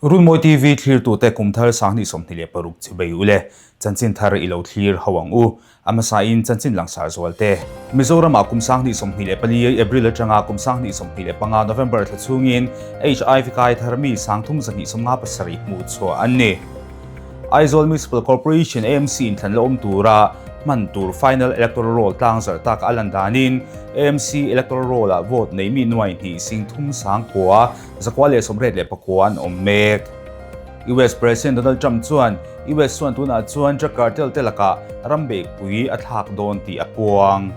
Runmawi TV thlirtute kum thar 2026 chibei ule chanchin thar i lo thlir ho ang u. A hmasain chanchin langsar zualte. Mizoramah kum 2024 April atanga kum 2025 November thla chhungin HIV kai thar mi 3257 hmuh chhuah an ni. Aizawl Municipal Corporation, AMC, in thlan la awm tura hman tur final electoral roll tlang zarh tak a lan danin AMC electoral roll-ah vote nei mi nuai hnih sing thum sang kua 189 an awm mek. US President Donald Trump chuan US chuan tunah chuan drug cartel te lakah ram beihpui a thlak dawn tih a puang.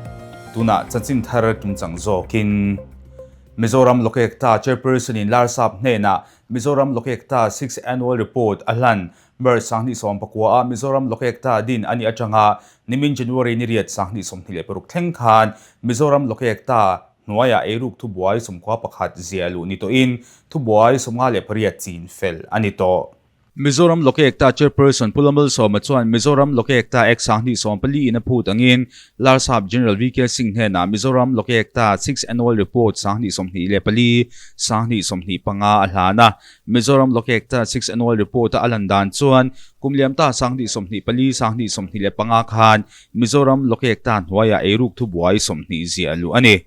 Tunah chanchin thar kimchang zawkin Mizoram Lokekta Chairperson in Larsap hnenah Mizoram Lokekta Sixth Annual Report a hlan. March 2019 ah Mizoram Lokekta din a nih atanga nimin January ni riat 2026 thleng khan Mizoram Lokekta hnuaiah eiruk thubuai 11 ziah luh ni tawhin thubuai 58 chin fel a ni tawh. Mizoram Lokekta Chairperson Pu Lalmalsawma chuan Mizoram Lokekta Act 2014 in a phut angin Larsap General VK Singh hnenah Mizoram Lokekta Sixth Annual Report 2024, 2025 a hlan a. Mizoram Lokekta Sixth Annual Report-a a lan dan chuan kum liam ta 2024, 2025 khan Mizoram Lokekta hnuaiah eiruk thubuai 20 ziah luh a ni.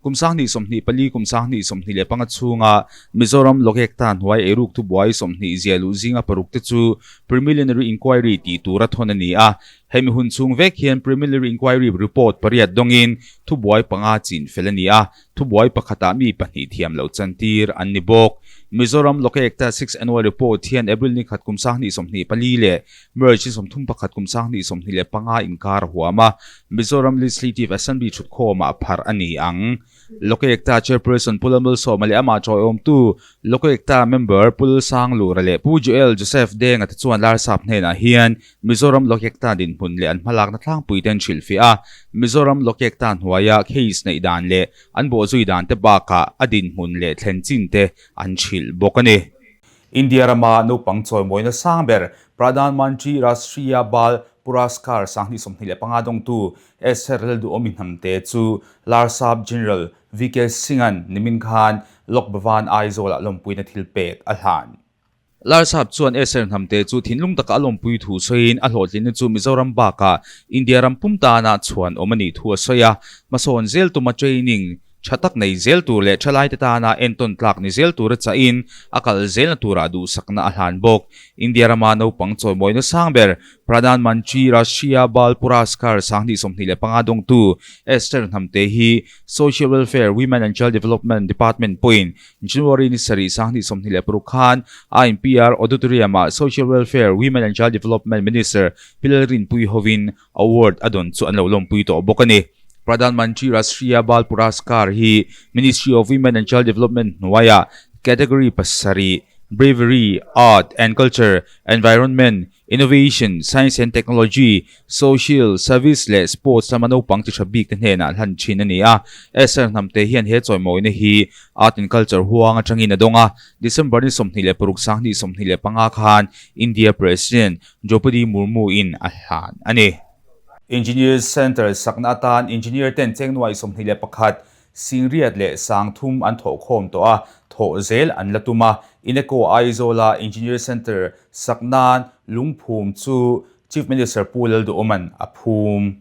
Kum 2024, kum 2025 chhunga Mizoram Lokekta hnuai eiruk thubuai 20 ziah luh zinga paruk te chu Preliminary Inquiry tih tura thawn a ni a. Hemi hun chhung vek hian Preliminary Inquiry report pariat dawngin thubuai panga chin fel a ni a, thubuai pakhatah mi pahnih thiam loh chantir an ni bawk. Mizoram Lokekta Sixth Annual Report hian April ni khat kum 2024 leh March ni 31 kum 2025 inkar a huam a, Mizoram Legislative Assembly thutkhawmah pharh a ni ang. Lokayukta Chairperson Pu Lalmalsawma leh amah tawiawmtu Lokayukta Member Pu Lalsanglura leh Pu Joel Joseph Denga te chuan Larsap hnenah hian Mizoram Lokayukta dinhmun leh an hmalakna tlangpui te an hrilhfiah a, Mizoram Lokayukta hnuaia case neih dan leh an bawhzui dan te bakah a dinhmun leh thlen chin te an hrilh bawk a ni. India rama naupang chawimawina sang ber Pradhan Mantri Rashtriya Bal Puraskar 2025 dawngtu Esther Lalduhawmi Hnamte chu Larsap General VK Singh-a'n nimin khan Lok Bhavan Aizawl-ah lawmpuina thil pek a hlan. Larsap chuan Esther Hnamte chu thinlung taka a lawmpui thu sawiin a hlawhtlinna chu Mizoram bakah India ram pum tana chhuan awm a nih thu a sawi a, hmasawn zel tuma training Tha tak nei zel tur leh thalaite tana entawn tlak ni zel tura chahin a kal zelna turah duhsakna a hlan bawk. India rama naupang chawimawina sang ber Pradhan Mantri Rashtriya Bal Puraskar 2025 dawngtu Esther Hnamte hi Social Welfare, Women and Child Development Department pawhin January ni sarih 2026 khan IMPR Auditorium-ah Social Welfare, Women and Child Development Minister Pi Lalrinpuii hovin Award a dawn chu an lo lawmpui tawh bawk a ni. Pradhan Mantri Rashtriya Bal Puraskar hi Ministry of Women and Child Development hnuaiah category pasarih, Bravery, Art and Culture, Environment, Innovation, Science and Technology, Social Service leh Sports lama naupang chi tha bik te hnenah hlan thin a ni a. SR Hnamte hian he chawimawina hi Art and Culture huang atangin a dawng a. December ni 26 2025 khan India President Draupadi Murmu in a hlan a ni. Engineers Centre sakna atan engineer ten chengnuai 21, singriat leh sangthum an thawhkhawm tawh a, thawh zel an la tum a. Ineco Aizawla Engineer Centre sak nan lungphum chu Chief Minister Pu Lalduhawma'n a phum.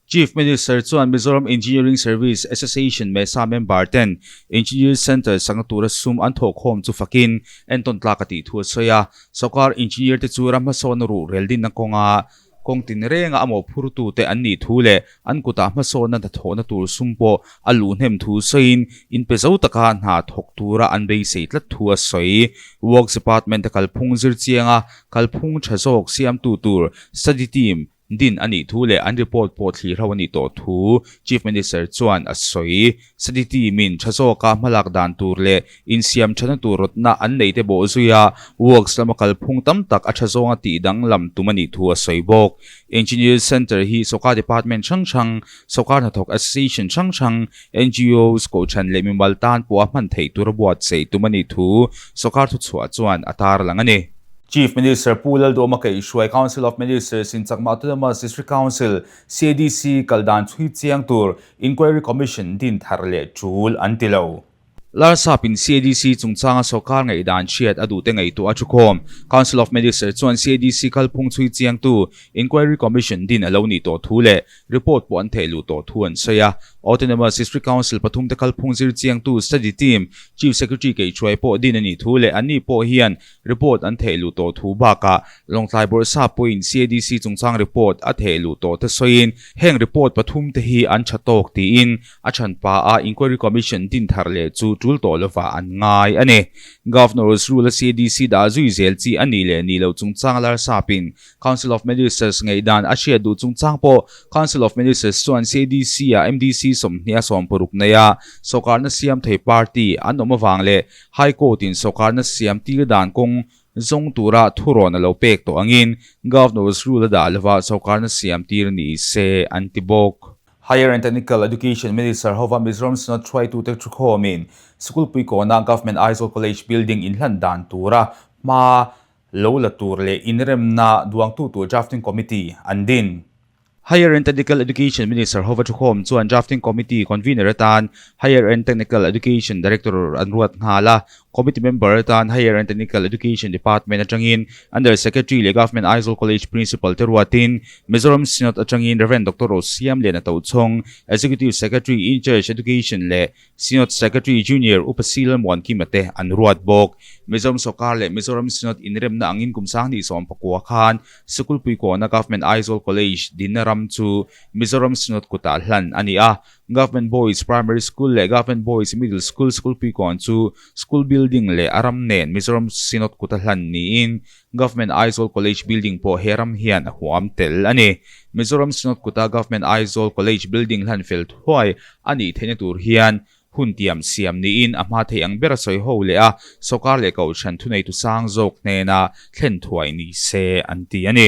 Chief Minister chuan Mizoram Engineering Service Association MESA member ten Engineer Centre sakna tura sum an thawhkhawm chu fakin entawn tlak a tih thu a sawi a. Sawrkar engineer te chu ram hmasawnna ruh rel dinna kawnga kawng tinrenga a mawhphurtute an nih thu leh an kutah hmasawnna hnathawhna tur sum pawh a luh hnem thu sawiin inpe zo taka hna thawk tura an beisei tlat thu a sawi. Works Department-a kalphung zir chianga kalphung tha zawk siamtu tur study team Din a nih thu leh an report pawh thlir ho a nih tawh thu Chief Minister chuan a sawi. Study team-in tha zawka hmalak dan tur leh insiam thana tur rawtna an neih te bawh zuia works lama kalphung tam tak a tha zawnga tih danglam tum a nih thu a sawi bawk. Engineers Centre hi sawrkar department hrang hrang, sawrkar hnathawk association hrang hrang, NGOs, kohhran leh mimal tan pawha hman theih tura buatsaih tum a nih thu sawrkar thuchhuah chuan a tarlang a ni. Chief Minister Pu Lalduhawma Kaihhruai Council of Ministers in Chakma Autonomous District Council, CADC, kal dan chhui chiang tur Inquiry Commission din thar leh tul an ti lo. Larsapin CADC chungchanga sawrkar ngaihdan hriat a duhte ngaihtuah a thukhawm. Council of Ministers chuan CADC kalphung chhui chiangtu Inquiry Commission din a lo nih tawh thu leh report pawh an theh luh tawh thu an sawi a. Autonomous District Council pathumte kalphung zir chiangtu Study Team Chief Secretary Keihhruai pawh din a nih thu leh anni pawh hian Report an theh luh tawh thu bakah Lawngtlai Bawrhsap pawhin CADC chungchang report a theh luh tawh te sawiin heng report pathum te hi an tha tawk tiin a chhanpa a Inquiry Commission din thar leh chu tul tawh lovah an ngai a ni. Governor's Rule a CADC dah zui zel chi a nih leh nih loh chungchang Larsapin Council of Ministers ngaihdan a hriat duh chungchang pawh Council of Ministers chuan CADC ah MDC 20 a 60 neia sawrkarna siam thei party an awm avang leh High Court in sawrkarna siam tir dan kawng zawng tura thurawn a lo pek tawh angin Governor's Rule a dah lova sawrkarna siam tir ni se an ti bawk. Higher and Technical Education Minister hova Mizoram Synod hruaitute thukhawmin Sikulpui kawna Government Aizawl College building inhlan dan tura hma lo la tur leh inremna duangtu tur Drafting Committee an din. Higher and Technical Education Minister hova thukhawm chuan Drafting Committee Convener atan Higher and Technical Education Director an ruat nghal a, Committee Member atan Higher and Technical Education Department atangin Under Secretary leh Government Aizawl College Principal te ruatin Mizoram Synod atangin Rev. Doctor Rosiamliana Tochhawng, Executive Secretary Incharge Education leh Synod Secretary Junior Upa Sil Muankima te an ruat bawk. Mizoram Sawrkar leh Mizoram Synod inremna angin kum 2019 khan Sikulpui kawna Government Aizawl College dinna ram chu Mizoram Synod kutah hlan a ni a. Government Boys Primary School leh Government Boys Middle School Sikulpui kawn chu school building leh a ram nen Mizoram Synod kuta hlan niin Government Aizawl College building pawh he ram hian a huam tel a ni. Mizoram Synod kuta Government Aizawl College building hlan fel thuai A nih theihna tur hian hun tiam siam niin a hma thei ang ber a sawi ho leh a, sawrkar leh kohhran thuneitu sang zawk hnena thlen thuai ni se an ti a ni.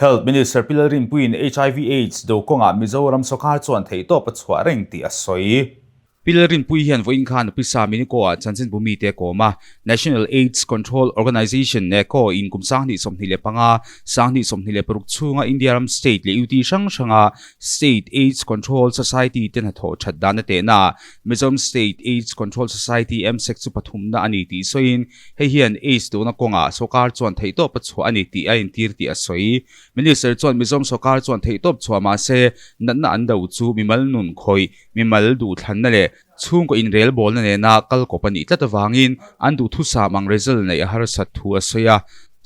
Health Minister Pi Lalrinpuiin hiv Aids do kawngah Mizoram sawrkar chuan theihtawp a chhuah reng tih a sawi. Pi Lalrinpui hian vawiin khan Pisa Miniko-ah chanchinbu mite a kawm a, National Aids Control Organisation, NACO, in kum 2025, 2026 chhunga India ram state leh UT hrang hranga State Aids Control Society te hnathawh that dan a tehna ah Mizoram State Aids Control Society, MSAC, chu pathumna a ni tih sawiin hei hian Aids duhna kawngah sawrkar chuan theihtawp a chhuah a ni tih a intir tih a sawi. Minister chuan Mizoram sawrkar chuan theihtawp chhuah mahse natna an do chu mimal nun khawih, mimal duhthlanna leh chhungkaw inrelbawlna nena kal kawp a nih tlat avangin an duhthusam ang result neih a harsat thu a sawi a.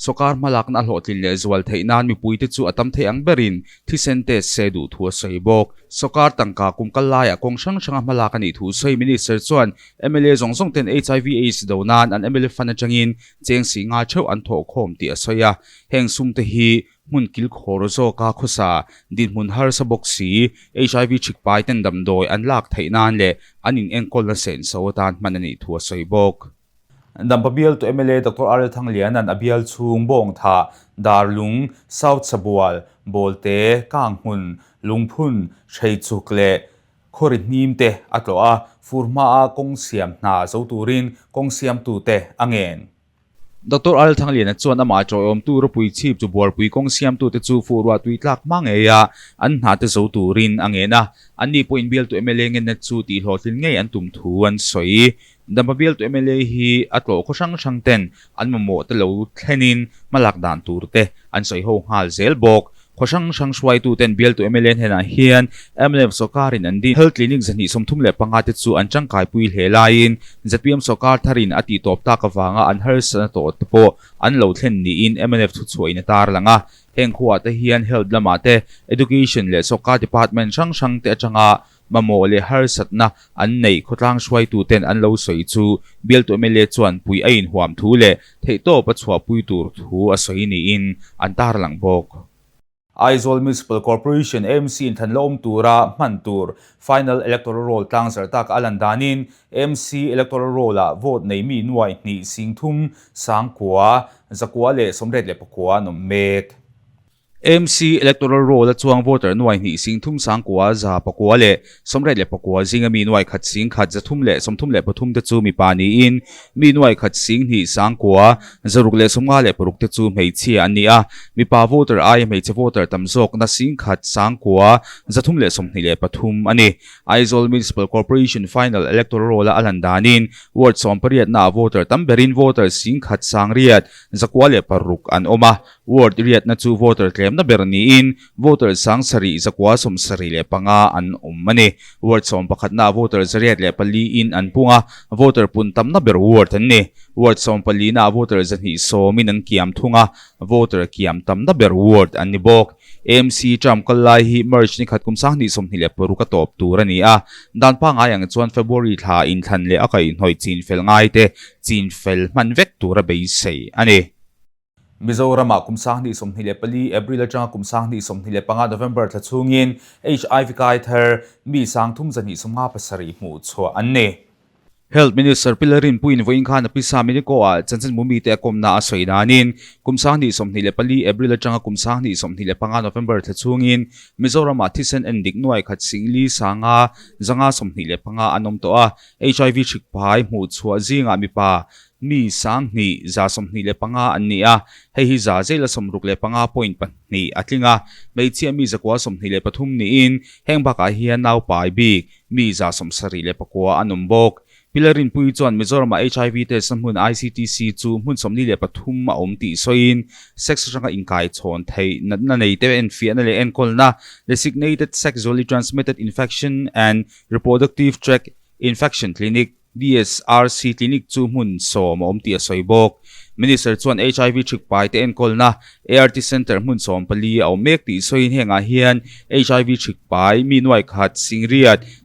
Sawrkar hmalakna a hlawhtlin leh zual theih nan mipuite chu a tam thei ang berin thisen test se duh thu a sawi bawk. Sawrkar tangka kum kal laiah kawng hrang hranga hmalak a nih thu sawi Minister chuan mla zawng zawng ten hiv Aids do nan an mla fund atangin cheng si nga theuh an thawhkhawm tih a sawi a. Heng sumte hi Hmun kilkhawr zawka khawsa dinhmun harsa bawk si, hiv hrik pai ten damdawi an lak theih nan leh an inenkawlna senso atan hman a nih thu a sawi bawk. Dampa bialtu mla Doctor RL Thangliana'n a bial chhung Bawngthah, Darlung, South Sabual, Bawlte, Kanghmun, Lungphun, Hreichuk leh Khawri hnim te a tlawh a, fur hmaa kawng siam hna zo turin kawng siamtute a ngen. Doctor Al Thangliana chuan amah ṭawiawmtu ropui chhip chu buarpui kawng siamtute chu fuh ruah tui tlak hma ngei a, an hna te zo turin a ngen a. Anni pawhin bialtu mla ngenna chu tihhlawhtlin ngei an tum thu an sawi. Dampa bialtu mla hi a tlawh khaw hrang hrang ten an mamawh te lo thlenin hmalak dan tur te an sawi ho nghal zel bawk. Khaw hrang hrang hruaituten bialtu mla hnenah hian mnf sawrkarin an din Health Clinic 235 te chu an tangkaipui hle laiin zpm sawrkar tharin a tihtawp tak avanga an harsatna tawh te pawh an lo thlen niin mnf thuchhuahin a tarlang a. Heng khuaah te hian Health lamah te, Education leh sawrkar department hrang hrang te atanga Mamawh leh harsatna an neih khawtlang hruaituten an lo sawi chu bialtu mla chuan pui a inhuam thu leh theihtawp a chhuahpui tur thu a sawi niin an tarlang bawk. Aizawl Municipal Corporation, AMC, in thlan la awm tura hman tur Final Electoral Roll tlangzar tak a lan danin AMC Electoral Roll-ah vote nei mi nuai hnih 39,949 an awm mek. AMC Electoral Roll a chuang voter nuai hnih 30 9 6 89 zinga mi nuai khat 10 133 te chu mipa niin mi nuai khat 2 9 656 te chu hmeichhia an ni a. Mipa voter aia hmeichhe voter tam zawkna 1 9 323 a ni. Aizawl Municipal Corporation Final Electoral Roll-a a lan danin Ward 18 ah voter tam berin voter 1 9 6 an awm a. Ward riatna chu voter tlemna ber niin voter 7 975 an awm a ni. Ward 11 ah voter 104 in an pung a, voter pun tamna ber ward an ni. Ward 14 ah voter 210 in an kiam thung a, voter kiam tamna ber ward an ni bawk. AMC term kal lai hi March ni khat kum 2026 a tawp tur a ni a, dan pangngai ang chuan February thla inthlan leh a kaihhnawih chin fel ngai te chin fel hman vek tura beisei a ni. Mizoramah kum 2024 April atanga kum 2025 November thla chhungin HIV kai thar mi 3257 hmuh chhuah an ni. Health Minister Pi Lalrinpuiin vawiin khan a pisa Miniko-ah chanchinbu mite a kawmna a sawi danin kum 2024 April atanga kum 2025 November thla chhungin Mizoramah thisen en dik nuai khat 4 5 525 an awm tawh a. HIV hrikphai hmuh chhuah zingah mipa Mi 2 125 an ni a, hei hi za zela 65.2 a tling a. Hmeichhia mi 123 niin heng bakah hian naupai bik mi 79 an awm bawk. Pi Lalrinpuii chuan Mizoramah HIV test na hmun ICTC chu hmun 43 a awm tih sawiin sex atanga inkaichhawn theih natna nei te enfiahna leh enkawlna Designated Sexually Transmitted Infection and Reproductive Tract Infection Clinic, DSRC Clinic chu hmun 10 a awm tih a sawi bawk. Minister chuan HIV hrikpai te enkawlna ART Centre hmun 14 a awm mek tih sawiin hengah hian HIV hrikpai mi nuai khat 8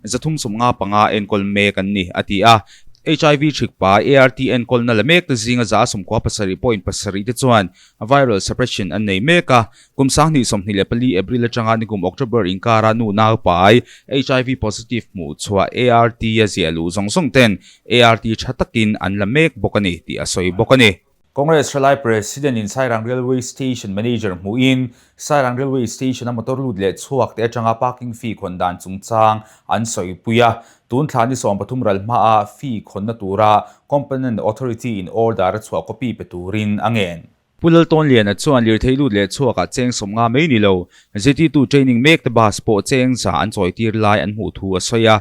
395 enkawl mek an ni a ti a. HIV hrikpai ART enkawlna la mek te zinga 97.7 te chuan viral suppression an nei mek a. Kum 2024 April atanga nikum October inkara nu naupai HIV positive hmuh chhuah ART a ziah luh zawng zawng ten ART tha takin an la mek bawk a ni tih a sawi bawk a ni. Congress Thalai President in Sairang Railway Station Manager hmuhin Sairang Railway Station a motor lut leh chhuak te atanga parking fee khawn dan chungchang an sawipui a. Tun thla ni 13 ral hmaa fee khawnna tura Component Authority in order a chhuah copy pe turin a ngen. Pu Laltawnliana chuan lirthei lut leh chhuakah cheng 50 mai ni lo, zirtirtu training mek te bus pawh cheng za an chawitir lai an hmuh thu a sawi a.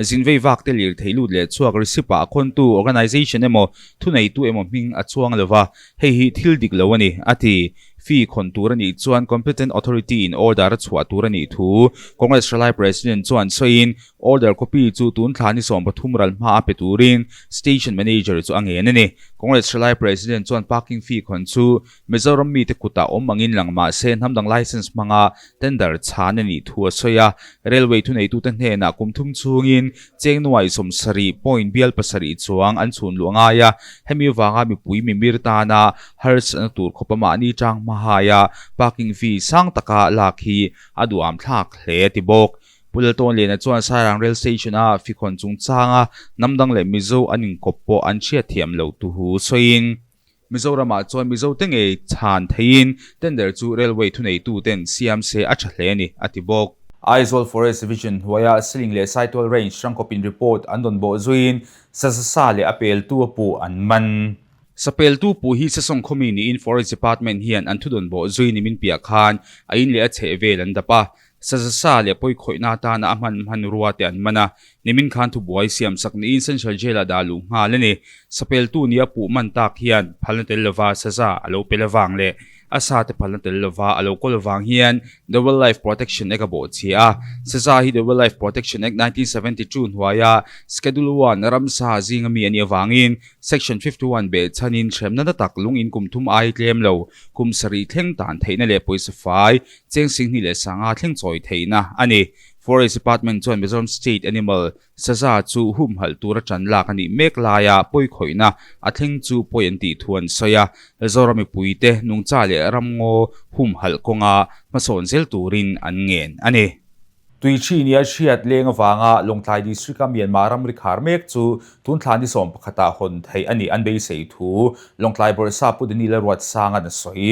Zin vei vak te lirthei lut leh chhuak receipt ah a khawntu organisation emaw thuneitu emaw hming a chuang lo va, hei hi thil dik lo a ni, a ti. Fee khawn tur a nih chuan competent authority in order a chhuah tur a nih thu Congress Thalai President chuan sawiin Order copy chu tun thla ni 13 ral hma a pe turin Station Manager chu a ngen a ni. Congress Thalai President chuan parking fee khawn chu Mizoram mite kutah awm angin lang mah se hnamdang licence hmanga tender chhan a nih thu a sawi a. Railway thuneitute hnenah kum thum chhungin cheng nuai 70 point bial pasarih chuang an chhun luh a ngai a, hemi avanga mipui mimir tana harsatna tur khawpa mahni tang hma haia parking fee sang taka lak hi a duham thlak hle a ti bawk. Pu Laltawnliana chuan Sairang Rail Station a fikhawn chungchanga hnamdang leh Mizo an inkawp pawh an hriatthiam loh tuhu sawiin, Mizoramah chuan Mizote ngei chhan theiin tender chu railway thuneituten siam se a tha hle a ni, a ti bawk. Aizawl Forest Division hnuaia Siling leh Saitual Range hrangkawpin report an rawn bawh zuiin saza sa leh a peltu a puh an man. Sapeltu puh hi Sesawng khawmi niin Forest Department hian an thudawn bawh zui nimin piah khan a in leh a chhehvel an dap a, Saza sa leh pawi khawihna atana a hman hmanrua te an man a, nimin khan thubuai siam sak niin Central Jail-ah dah luh nghal a ni. Sapeltu nia puh man tak hian phalna tel lova saza a lo pel avang leh a sa te phalna tel lova a lo kawl avang hian The Wildlife Protection Act a bawhchhia a. Saza hi The Wildlife Protection Act 1972 hnuaia Schedule One ramsa zinga mi a nih avangin Section 51 behchhanin hremna na tak lung in kum thum ai tlem lo kum sarih thleng tan theihna leh pawisa fai Cheng 25,000 thleng chawi theihna a ni. Forest Department chuan Mizoram State Animal Saza chu humhalh tura tan lak a nih mek laia pawi khawihna a thleng chu pawi an tih thu an sawi a. Zoram mipuite nungcha leh ramngaw humhalh kawnga hmasawn zel turin an ngen a ni. Tuichhi nia hriat leng avanga Lawngtlai District-a Myanmar ramri khar mek chu tun thla ni 11 hawn theih a nih an beisei thu Lawngtlai Bawrhsap Pu Danila Ruatsanga'n a sawi.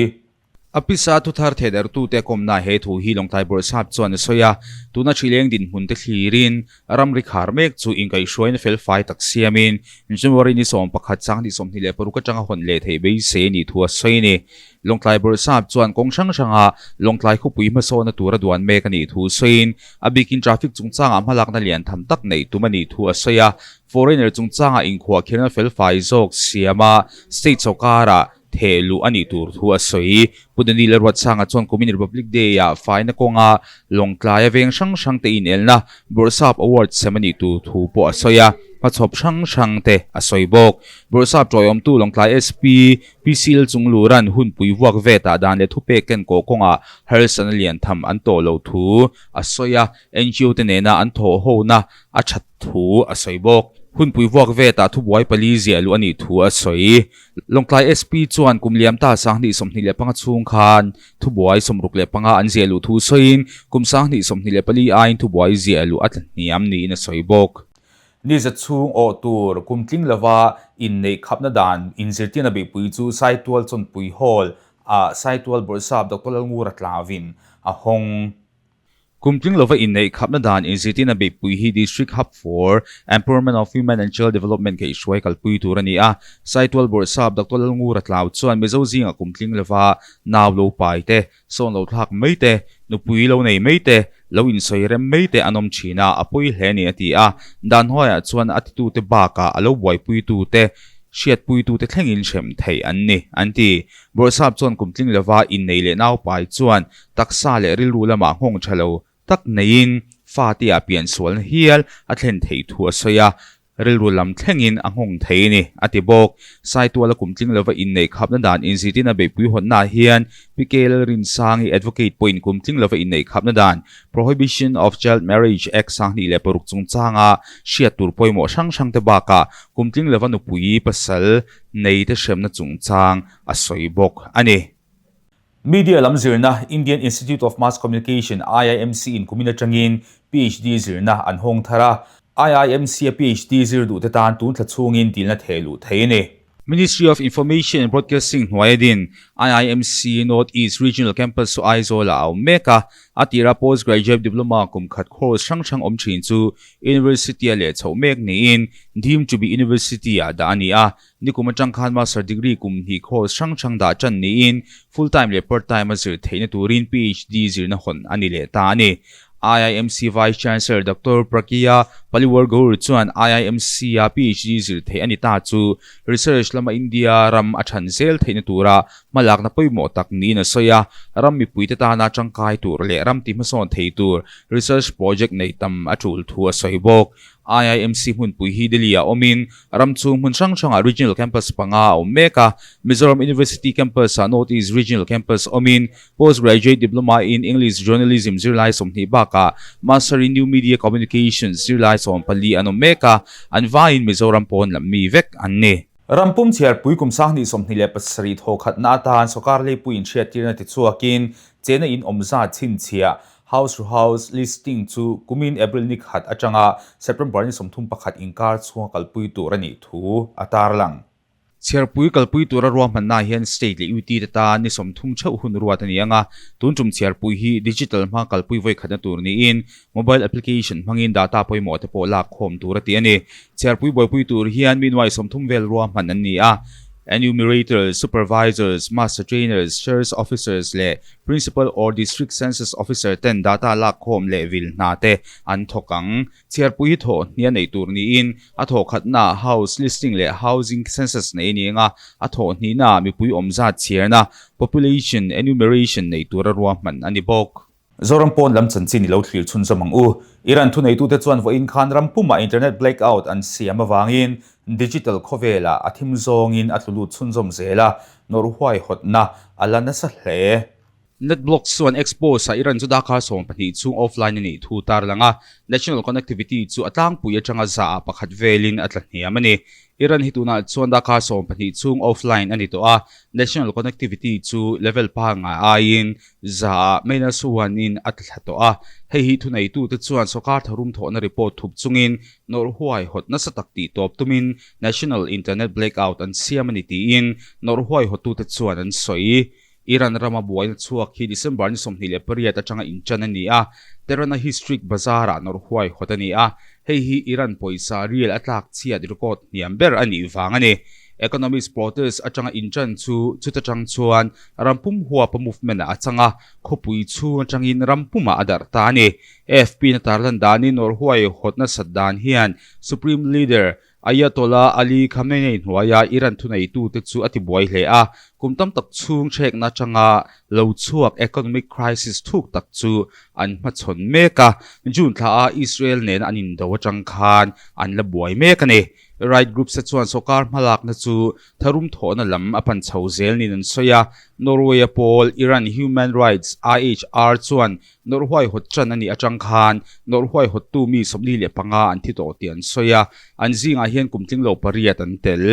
A pisa thuthar thehdarhtute kawmna he thu hi Lawngtlai Bawrhsap chuan a sawi a, tuna ṭhileng dinhmun te thlirin ramri khar mek chu inkaihhruaina felfai tak siamin January ni 11 2026 atanga hawn leh theih beisei a nih thu a sawi a ni. Lawngtlai Bawrhsap chuan kawng hrang hranga Lawngtlai khawpui hmasawnna tura duan mek a nih thu sawiin a bikin traffic chungchangah hmalakna lian tham tak neih tum a nih thu a sawi a, foreigner chungchangah inkhuahkhirna felfai zawk siama state sawrkarah theh luh a nih tur thu a sawi. Pu Daniel Ruatsanga chuan kumin Republic Day-ah faina kawnga Lawngtlaia veng hrang hrang te inelna Bawrhsap Award sem a nih tur thu pawh a sawi a, hmachhawp hrang hrang te a sawi bawk. Bawrhsap tawiawmtu Lawngtlai SP, PCL Chungluran hunpui vuak vetah dan leh thupek ken kawh kawngah harsatna lian tham an tawh lo thu a sawi a, NGO te nena an thawhhona a that thu a sawi bawk. Hunpui vuak vetah thubuai pali ziah luh a nih thu a sawi. Lawngtlai SP chuan kum liam ta 2025 chhung khan thubuai 65 an ziah luh thu sawiin kum 2024 aiin thubuai ziah luh a tla hniam niin a sawi bawk. Ni za chhung awh tur kum tling lova inneih khapna dan inzirtirna beihpui chu Saitual Chawnpui Hall ah Saitual Bawrhsap Doctor Lalngura Tlavin a hawng. Kum tling lova inneih khapna dan inzirtirna beihpui hi District Hub for Empowerment of Women and Child Development kaihhruai kalpui tur a ni a. Saitual Bawrhsap Doctor Lalngura Tlau chuan Mizo zingah kum tling lova nau lo pai te, sawn lo thlak mai te, nupui lo nei mai te, lo insawi rem mai te an awm thin a, a pawi hle a ni a ti a. Dan hnuaiah chuan a titute bakah a lo buaipuitute, hriatpuitute thlengin hrem theih an ni, an ti. Bawrhsap chuan kum tling lova innei leh naupai chuan taksa leh rilru lamah nghawng tha lo tak neiin fate-ah piansualna hial a thlen theih thu a sawi a, rilru lam thlengin a nghawng thei a ni, a ti bawk. Saituala kum tling lova inneih khapna dan inzirtirna beihpui hawnnaah hian Pi K Lalrinsangi Advocate pawhin kum tling lova inneih khapna dan Prohibition of Child Marriage Act 2006 chungchanga hriat tur pawimawh hrang hrangte bakah kum tling lova nupui pasal neite hremna chungchang a sawi bawk a ni. Media lam zirna Indian Institute of Mass Communication, IIMC, in kumin atangin PhD zirna an hawng thar a. IIMC-a PhD zir duhte tan tun thla chhungin dilna theh luh thei a ni. Ministry of Information and Broadcasting hnuaia din IIMC North East Regional Campus chu Aizawl-ah a awm mek a. A tira Post Graduate Diploma kum khat course hrang hrang awm thin chu University-a leh chhoh mek niin Deemed to be University-ah dah a ni a. Nikum atang khan Master Degree kum hnih course hrang hrang dah tan niin full time leh part time a zir theihna turin PhD zirna hawn a ni leh ta a ni. IIMC Vice Chancellor Doctor Pragya Paliwar Gaur chuan IIMC-a PhD zir theih a ni ta chu research lama India ram a than zel theihna tura hmalakna pawimawh tak niin a sawi a, ram mipuite tana tangkai tur leh ram tihmasawn thei tur research project nei tam a tul thu a sawi bawk. IIMC hmunpui hi Delhi-ah awmin ram chhung hmun hrang hrangah Regional Campus panga a awm mek a. Mizoram University Campus-ah North East Regional Campus awmin Post Graduate Diploma in English Journalism zirlai 20 bakah Master in New Media Communications zirlai 14 an awm mek a, an vaiin Mizoram pawn lam mi vek an ni. Ram pum chhiarpui kum 2027 thawkhatna atan sawrkar leipuiin hriattirna tichhuakin chena in awm zat chhinchhiah House to House listing chu kumin April ni khat atanga September ni 31 inkar chhunga kalpui tur a nih thu a tarlang. Chhiarpui kalpui tura ruahmanna hian State leh UT te tan ni 30 theuh hun ruat a ni ang a, tun tum chhiarpui hi digital hma kalpui vawikhatna tur niin mobile application hmangin data pawimawh te pawh lak khawm tur a ti a ni. Chhiarpui buaipui tur hian mi nuai 30 vel ruahman an ni a, enumerators, supervisors, master trainers, shares officers leh Principal or District Census Officer ten data lakkhawm leh vil hna te an thawk ang. Chhiarpui hi thawh hnia neih tur niin a thawh khatnaah House Listing leh Housing Census nei a ni ang a, a thawh hnihnaah mipui awm zat chhiarna, Population Enumeration, nei tura ruahman a ni bawk. Zoram pawn lam chanchin i lo thlir chhunzawm ang u. Iran thuneitute chuan vawiin khan ram pumah internet blackout an siam avangin digital khawvelah a thim zawngin a tlu lut chhunzawm zel a, nawrh huaihawtna a la nasa hle. NetBlocks chuan Expos-ah Iran chu darkar 12 chhung offline a nih thu tarlang a, national connectivity chu a tlangpui atanga zaah pakhat velin a tla hniam a ni. Iran hi tunah chuan darkar 12 chhung offline a ni tawh a, national connectivity chu level pangngai aiin zaah minus one in a tla thla tawh a. Hei hi thuneitute chuan sawrkar tharum thawhna report thup chungin nawrh huaihawt nasa tak tih tawp tumin National Internet Blackout an siam a ni tiin nawrh huaihawttute chuan an sawi. Iran rama buaina chhuak hi December ni 28 atanga inṭan a ni a, Tehran-a Histric Bazaar-ah nawrh huaihawt a ni a, hei hi Iran pawisa rial a tlak chhiat record hniam ber a nih vang a ni. Economist protest atanga inṭan chu chuta tang chuan ram pum huapa movement-ah a chang a, khawpui chhung atangin ram pumah a darh ta a ni. AFP-na tarlan danin nawrh huaihawt nasat dan hian Supreme Leader Ayatollah Ali Khamenei hnuaia Iran thuneitute chu a tibuai hle a, kum tam tak chhung hrêkna atanga lo chhuak economic crisis thuk tak chu an hmachhawn mek a, June thlaah Israel nena an indo atang khan an la buai mek a ni. Right groups-te chuan sawrkar hmalakna chu tharum thawhna lam a pan chho zel niin an sawi a, Norway-a pawl Iran Human Rights, IHR, chuan Nawrh huaihawt ṭan a nih aṭang khan nawrh huaihawttu mi 45 an thi tawh tih an sawi a, an zingah hian kum tling lo pariat an tel.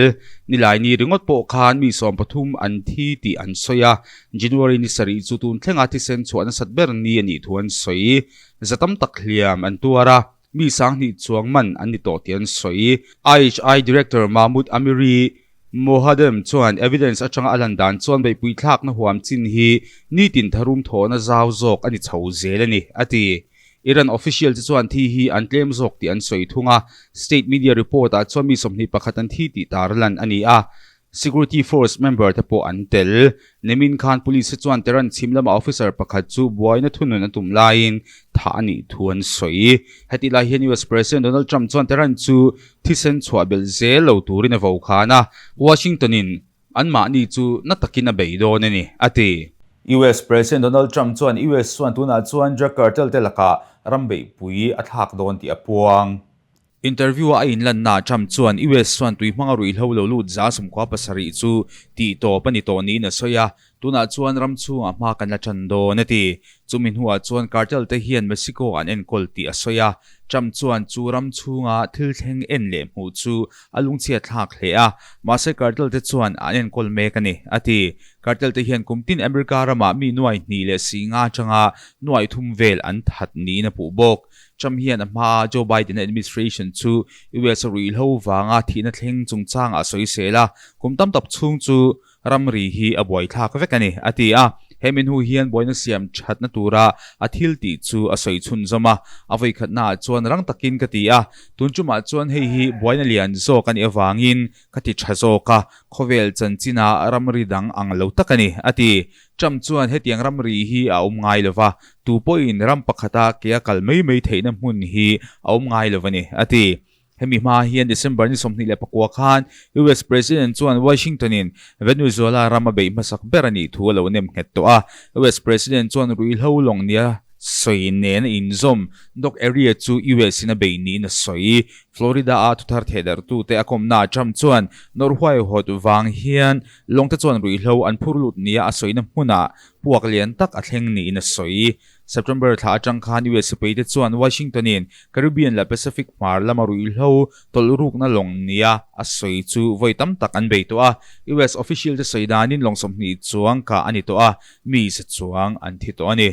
Nilaini ringawt pawh khan mi 13 an thi tih an sawi a, January ni sarih chu tun thlenga thisen chhuah nasat ber ni a nih thu an sawi. Za tam tak hliam an tuar a, mi 2000 chuang man an ni tawh tih an sawi. IHI Director Mahmoud Amiri Mohadem chuan evidence atanga a lan dan chuan beihpui thlakna huam chin hi nitin tharum thawhna zau zawk a ni chho zel a ni, a ti. Iran official te chuan thi hi an tlem zawk tih an sawi thung a, state media report ah chuan mi 21 an thi tih tar lan a ni a, security force member te pawh an tel. Nimin khan police te chuan Tehran chhim lama officer pakhat chu buaina thunun a tum laiin thah a nih thu an sawi. Hetih lai hian US President Donald Trump chuan Tehran chu Thisen chhuah belh zel lo turin a vo khan a, Washington-in anmahni chu na takin a bei dawn a ni, a ti. US President Donald Trump chuan US chuan tunah chuan drug cartel te lakah ram beihpui a thlak dawn tih a puang. Interview-a a inlannaah Trump chuan US chuan tui hmanga ruihhlo lo lut 97 chu tih tawp a ni tawh niin a sawi a, Tunah chuan ram chhungah hma kan la tan dawn a ti. Chumi hnuah chuan cartel te hian Mexico an enkawl tih a sawi a. Trump chuan chu ram chhunga thil thleng en leh hmuh chu a lungchhiat thlak hle a, mahse cartel te chuan an enkawl mek a ni, a ti. Cartel te hian kum tin America ramah mi nuai hnih leh si nga atanga nuai thum vel an that niin a puh bawk. Trump hian a hmaa Joe Biden-a administration chu US a ruihhlo vanga thihna thleng chungchangah a sawisel a, kum tam tak chhung chu Ramri hi a buaithlak vek a ni, a ti a. He mi hnu hian buaina siam thatna tura a thil tih chu a sawi chhunzawm a. A vawikhatnaah chuan rang takin ka ti a, tun tumah chuan hei hi buaina lian zawk a nih avangin ka ti tha zawk a, khawvel chanchina ramri dang ang lo tak a ni, a ti. Trump chuan hetiang ramri hi a awm ngai lo va, tu pawhin ram pakhata ke a kal mai mai theihna hmun hi a awm ngai lo a ni, a ti. Hemi hma hian December ni 29 khan US President chuan Washington-in Venezuela ram a beih hmasak ber a nih thu a lo nem nghet tawh a. US President chuan ruihhlo lawng nia sawi nen a inzawm dock area chu US-in a beih niin a sawi. Florida-a thuthar thehdarhtute a kawmnaah Trump chuan nawrh huaihawt vang hian lawngte chuan ruihhlo an phur lut nia a sawina hmunah puak lian tak a thleng niin a sawi. September thla atang khan US sipaite chuan Washington-in Caribbean leh Pacific hmar lama ruihhlo tawlh rukna lawng nia a sawi chu vawi tam tak an bei tawh a. US official te sawi danin lawng 20 chuang kah a ni tawh a, mi za chuang an thi tawh a ni.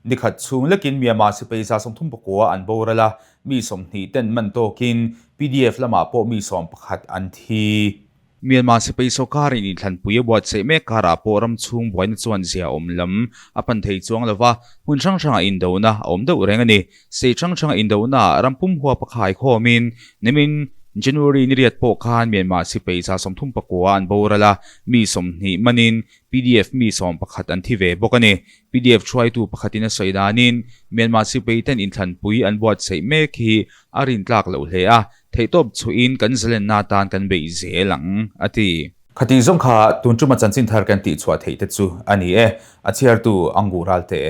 Nikhat chhung lekin Myanmar sipai 39 an boral a, mi 20 ten man tawkin PDF lamah pawh mi 11 an thi. Myanmar sipai sawrkarin inthlanpui a buatsaih mek karah pawh ram chhung buaina chuan zia awm lam a pan thei chuang lo va, hmun hrang hrangah indona a awm deuh reng a ni. State hrang hranga indonaah ram pum huap a khaikhawmin nimin January ni riat pawh khan Myanmar sipai 39 an boral a, mi 20 manin PDF mi 11 an thi ve bawk a ni. PDF hruaitu pakhatin a sawi danin Myanmar sipai ten inthlanpui an buatsaih mek hi a rintlak loh hle a, Theihtawp chhuahin kan zalenna atan kan beih zel ang, a ti. Khatih zawng kha tun tuma chanchin thar kan tihchhuah theih te chu a ni e, a chhiartu Angu Ralte.